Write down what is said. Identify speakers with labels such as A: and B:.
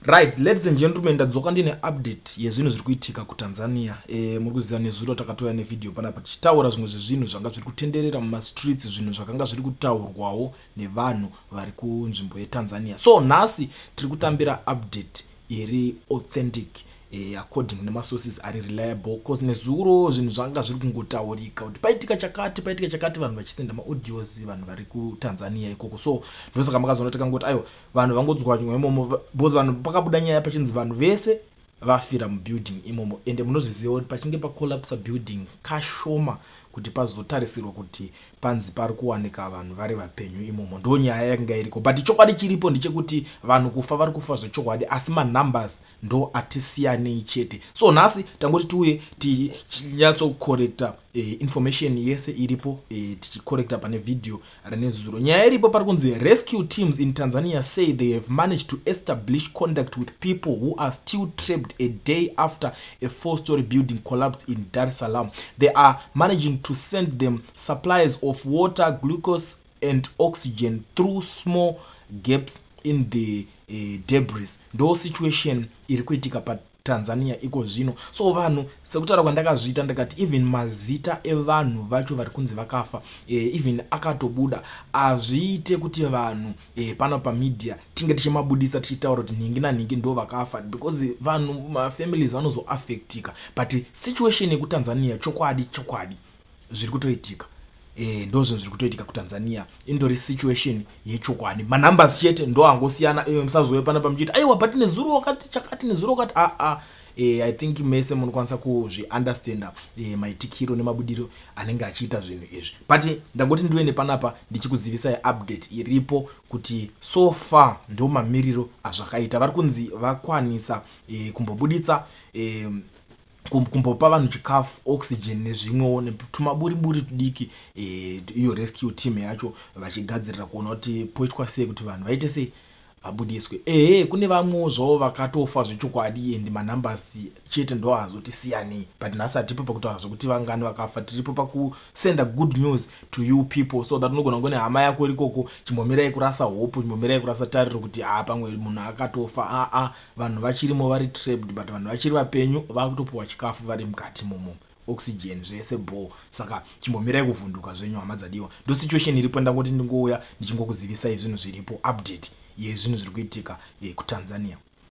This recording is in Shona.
A: Right, ladies and gentlemen, ndadzoka ndine update yezvinhu zviri kuitika kuTanzania. Muri kuziva nezuro takatouya nevhidhiyo panapa tichitaura zvimwe zvezvinhu zvanga zviri kutenderera mumastreets, zvinhu zvakanga zviri kutaurwawo nevanhu vari kunzvimbo yeTanzania. So nhasi tiri kutambira update iri authentic, according nemasources ari reliable, cause nezuro zvinhu zvanga zviri kungotaurika kuti paitika chakati, paitika chakati, vanhu vachisenda maaudios, vanhu vari kuTanzania ikoko. So ndosaka makazoona takangoti aiwa, vanhu vangodzwanywa imomo, because vanhu pakabuda nyaya pachinzi vanhu vese vafira mubuilding imomo. Ende munozviziva kuti pachinge pacollapsa building, kashoma kuti pazotarisirwa kuti panzi pari kuwanika vanhu vari vapenyu imomo. Ndo nyaya yakanga iriko, but chokwadi chiripo ndechekuti vanhu kufa vari kufa zvechokwadi, asi manumbers ndo atisiyanei chete. So nhasi tangoti tiuye tichinyatsocorrecta information yese iripo, tichicorrecta pane vhidhiyo renezuro. Nyaya iripo, pari kunzi rescue teams in Tanzania say they have managed to establish contact with people who are still trapped a day after a four-story building collapsed in Dar es Salaam. They are managing to send them supplies of water, glucose and oxygen through small gaps in the debris. Ndo situation iri kuitika paTanzania iko zvino. So vanhu, sekutaura kwandakazviita, ndakati even mazita evanhu vacho vari kunzi vakafa, even akatobuda, hazviite kuti vanhu pano pamedia tinge tichimabudisa tichitaura kuti nhingi nanhingi ndo vakafa, because vanhu, mafamilies vanozoaffectika. But situation yekuTanzania, chokwadi chokwadi zviri kutoitika, ndo zvinhu zviri kutoitika kuTanzania. Indori situation yechokwadi, manumbers chete ndo angosiyana. Musazove panapa muchiti aiwa, but nezuro wakati chakati, nezuro wakati aa. I think mese munokwanisa kuzviunderstanda maitikiro nemabudiro anenge achiita zvinhu izvi, but ndangoti ndiuye nepanapa ndichikuzivisai update iripo kuti so far ndo mamiriro azvakaita. Vari kunzi vakwanisa kumbobuditsa, kumbopa vanhu chikafu, oxygen nezvimwewo netumaburiburi tudiki. Iyo rescue team yacho vachigadzirira kuona kuti poitwa sei kuti vanhu vaite sei, vabudiswe. Ehe, kune vamwewo zvavo vakatofa zvechokwadi, and manumbers chete ndo azoti siyanei, but nhasi hatipo pakutaura zvokuti vangani vakafa. Tiripo pakusenda good news to you people, so that unogona kunge nehama yako irikoko. Chimbomirai kurasa hope, chimbomirai kurasa tariro kuti ha, pamwe munhu akatofa. Aa, vanhu vachirimo, vari trapped, but vanhu vachiri vapenyu, vakutopiwa chikafu vari mukati momo, oxygen, zvese bo. Saka chimbomirai kuvhunduka zvenyu, hama dzadiwa. Ndo situation iripo. Ndangoti ndingouya ndichingokuzivisai zvinhu zviripo, update yezvinhu zviri kuitika kuTanzania.